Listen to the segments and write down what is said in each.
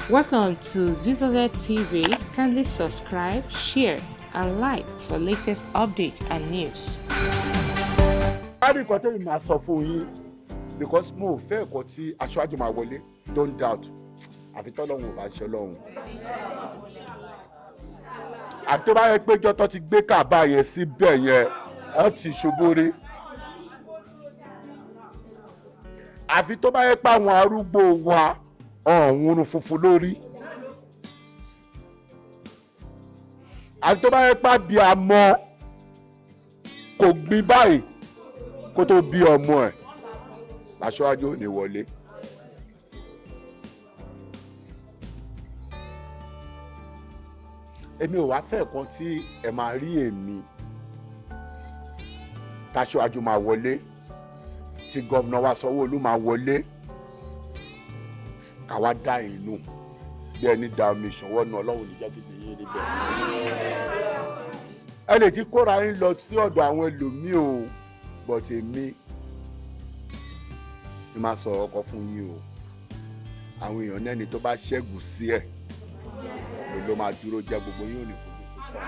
Welcome to Zizoze TV. Kindly subscribe, share, and like for latest updates and news. Láti nǹkan tẹ́mi máa sọ fún yín, because mo ò fẹ́ ẹ̀kọ́ tí aṣáájú máa wọlé, don't doubt, àfi tọ́lọ́hún ò bá ṣe ọlọ́hun, àfi tó bá yẹ pé jọ́tọ́ ti gbé kàbá yẹn síbẹ̀ yẹn, ọ́ ti ṣubú rí, àfi tó bá yẹ pé àwọn arúgbó wa ọ̀hún run funfun lórí, àfi tó bá yẹ pé àbíamọ kò gbin báyìí kó tó bí ọmọ ẹ̀, làṣọ́ájú ò ní wọlé. Èmi ò wá fẹ́ kan tí ẹ máa rí èmi táṣọ́ájú máa wọlé, tí gómìnà wa Sanwó-Olú máa wọlé, káwa dá inú bí ẹni da omi ìṣọwọ́ náà. Ọlọ́run ní jẹ́ kí ti yín níbẹ̀. Ẹ lè ti kóra yín lọ sí ọ̀dọ̀ àwọn ẹlòmíì o, but èmi ni máa sọ̀rọ̀ ọkọ fún yín o. Àwọn èèyàn náà ni tó bá ṣẹ́gun sí ẹ̀ ló máa dúró jẹ́. Gbogbo yóò ní fojú sunkún,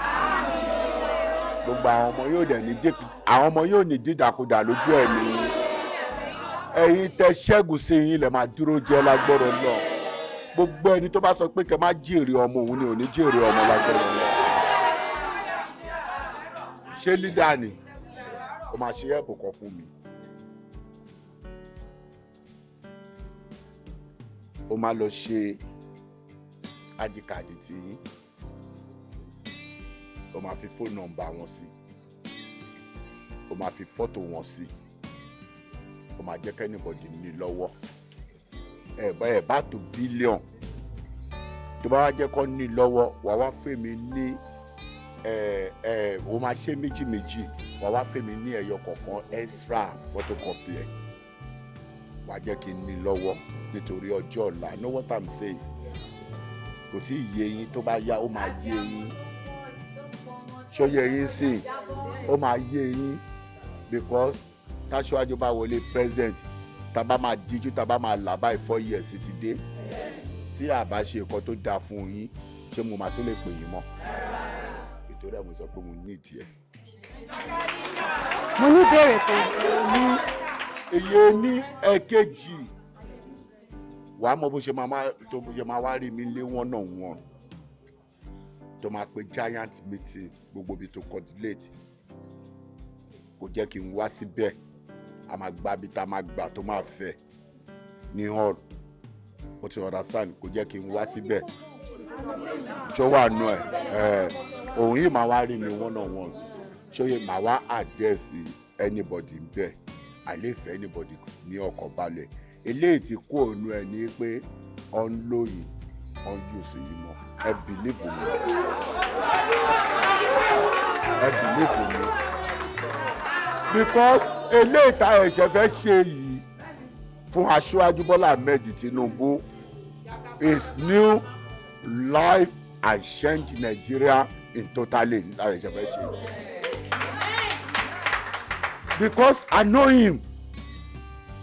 gbogbo àwọn ọmọ yóò dẹ̀ ní, àwọn ọmọ yóò ní dídàkudà lójú ẹ̀mí. Ẹ̀yin tẹ ṣẹ́gun sí yín lè máa dúró jẹ́ lágbọ́rọ̀ lọ. Gbogbo ẹni tó bá sọ pé kẹ́ má jèrè ọmọ òun ni ò ní jèrè ọmọ lágbọ́rọ̀ lọ. Ṣé lídà ni ó máa ṣe ẹ̀bùn kan fún mi? Ó máa lọ ṣe ID card tí yín, ó máa fi phone number wọn sí, ó máa fi fọ́tò wọn sí, ó máa jẹ́ k'anybody ní lọ́wọ́. Ẹ bá tó bílíọ̀n tó bá wá jẹ́ kó ní lọ́wọ́, wà wá fún mi ní ẹ ẹ o máa ṣe méjì méjì, wà wá fún mi ní ẹyọ kọ̀ọ̀kan extra photocopy ẹ̀, wà á jẹ́ kí n ní lọ́wọ́ nítorí ọjọ́ ọ̀la. Know what I'm saying? Kò tí ì yé yín. Tó bá yá, ó máa yé yín. Ṣó yé yín sí? Ó máa yé yín, because táṣíwájú bá wọlé president, tá a bá máa díjú, tá a bá máa là báyìí, 4 years ti dé. Tí a bá ṣe nǹkan tó dáa fún yín, ṣé mo máa tó lè pè yín mọ́? Nítorí ẹ̀ mo sọ pé mo ní ìdí ẹ̀. Mo ní ìbéèrè kan. Ní èyí ní ẹ̀kejì, wàá mọ bó ṣe máa tó bó ṣe máa wá rí mi lé one on one, tó máa pe giant meeting, gbogbo ibi tó coordinate, kò jẹ́ kí n wá síbẹ̀. A máa gba ibi tá a máa gbà tó máa fẹ̀ ní hall, ó ti understand? Kò jẹ́ kí n wá síbẹ̀. Ṣó wà nù ẹ̀ ẹ̀ òun yìí máa wá rí mi one on one. Ṣó yẹ máa wá address anybody bẹ́ẹ̀? Àìlèfẹ́ anybody ní ọkàn balẹ̀. Eléyìí tí kú òun ẹ̀ ní pé ọ̀n lóyìn ọ̀n yóò sì yìí mọ́. Ẹ believe mi, ẹ believe mi, because eléyìí tá ẹ̀ṣẹ̀ fẹ́ ṣe yìí fún Aṣíwájú Bọ́lá Ahmed Tinubu is new life and change Nigeria in totally. Tá ẹ̀ṣẹ̀ fẹ́ ṣe, because I know him,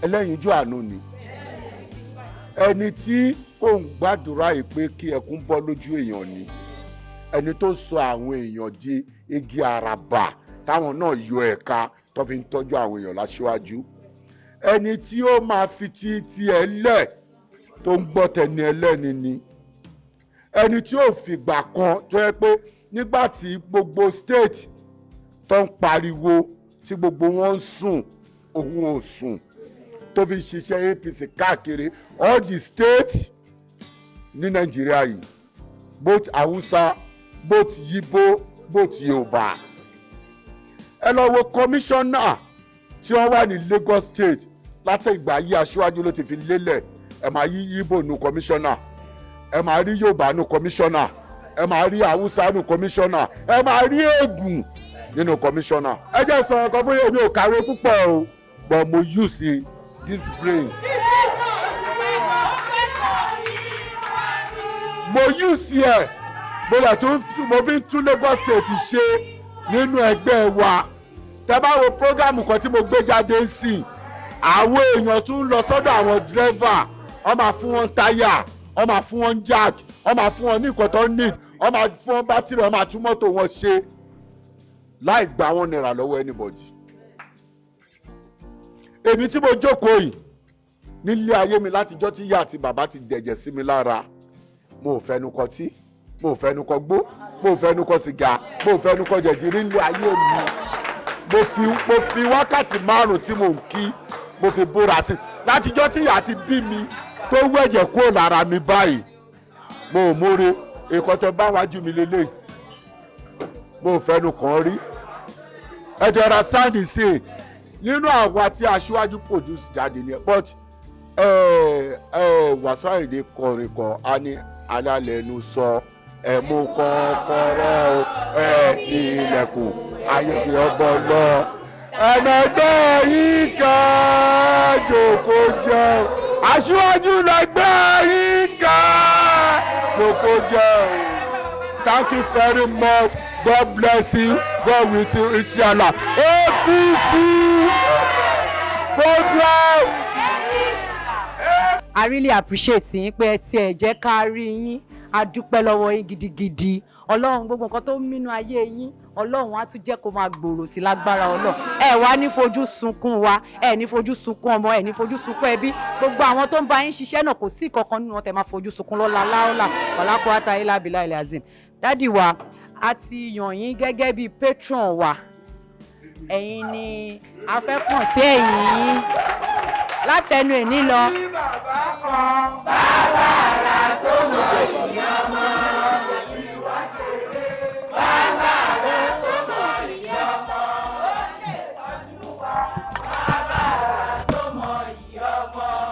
ẹlẹ́yinjú àánú ni, ẹni tí kò ń gbàdúrà yìí pé kí ẹkún bọ́ lójú èèyàn ni, ẹni tó sọ àwọn èèyàn di igi àràbà táwọn náà yọ ẹ̀ka tó fi ń tọ́jú àwọn èèyàn láṣíwájú, ẹni tí ó máa fi ti tiẹ̀ lẹ̀ tó ń gbọ́ tẹni ẹlẹ́ni ni, ẹni tí ó fìgbà kan tó yẹ pé nígbà tí gbogbo state tó ń pariwo, tí gbogbo wọn ń sùn, òun ò sùn, tó fi ṣiṣẹ́ APC káàkiri all the states ní Nàìjíríà yìí, both Hausa, both Yibo, both Yorùbá. Ẹ lọ wo kọmíṣánná tí wọ́n wà ní Lagos State láti ìgbà yí aṣíwájú ló ti fi lélẹ̀. Ẹ máa yí Yibo nu kọmíṣánná, ẹ máa rí Yorùbá nu kọmíṣánná, ẹ máa rí Hausa nu kọmíṣánná, ẹ máa rí Ègùn nínú kọmíṣánná. Ẹ jẹ́ sọ̀rọ̀ kan fún yèmí. Ò kàwé púpọ̀ o, but mo use this brain. Mo use ẹ̀, mo lè tún mo fi ń tún Lagos State ṣe nínú ẹgbẹ́ wa. Tẹ́ bá wo program kan tí mo gbé jáde ń sìn, àwọn èèyàn tún lọ sọ́dọ̀ àwọn dírẹ́fà, wọ́n máa fún wọn táyà. Wọ́n máa fún wọn jack, wọ́n máa fún wọn ní nǹkan tó need, wọ́n máa fún wọn bátìrì, wọ́n máa tún mọ́tò wọn ṣe láì gba ₦1 lọ́wọ́ anybody. Èmi tí mo jókòó yìí, nílé ayé mi, látijọ́ tí ìyá àti bàbá ti dẹ̀jẹ̀ sí mi lára, mo ò fẹnu kọ tí, mo ò fẹnu kọ gbó, mo ò fẹnu kọ sìgá, mo ò fẹnu kọ jẹ̀jìrì nílé ayé mi. Mo fi wákàtí 5 tí mo ń kí, mo fi búra sí, látijọ́ tí ìyá ti bí mi tó wẹ̀jẹ̀ kúrò lára mi báyìí, mo ò múre èkó tó bá wájú mi lélẹ̀, mo ò fẹnu kàn rí. Ẹ ti understand? Sí nínú àwa tí Aṣíwájú produce jáde ni, but ẹ ẹ Wàsíù Àyìndé kọrin kan, á ní alálẹ́nu sọ ẹ mú kọ́kọ́rọ́ ẹ ti ilẹ̀kùn ayé kí ọbọ lọ ẹ̀mẹ̀gbẹ́ yìí ká jòkó jẹun. Aṣíwájú lẹgbẹ́ yìí ká jòkó jẹun. Thank you very much. God bless you. God with you, inshallah. APC progress. I really appreciate yín pé ẹ tiẹ̀ jẹ́ ká rí yín. A dúpẹ́ lọ́wọ́ yín gidigidi. Ọlọ́run, gbogbo nǹkan tó ń mínú ayé yín, Ọlọ́run á tún jẹ́ kó máa gbòòrò sí lágbára Ọlọ́run. Ẹ wá ní fojú sunkún wa, ẹ ní fojú sunkún ọmọ, ẹ ní fojú sunkún ẹbí. Gbogbo àwọn tó ń bá yín ṣiṣẹ́ náà, kò sí ìkankan nínú wọn tẹ́ máa fojú sunkún lọ́la láọ́là wàlákùátà ilá bìlá ilẹ̀ azim. Daddy wa, a ti yàn yín gẹ́gẹ́ bíi patron wa. Ẹ̀yin ni a fẹ́ kàn sí ẹ̀yìn yín látẹnu ẹ̀ nílọ. Bàbá kan bàbá àrà tó mọ ìyá ọmọ.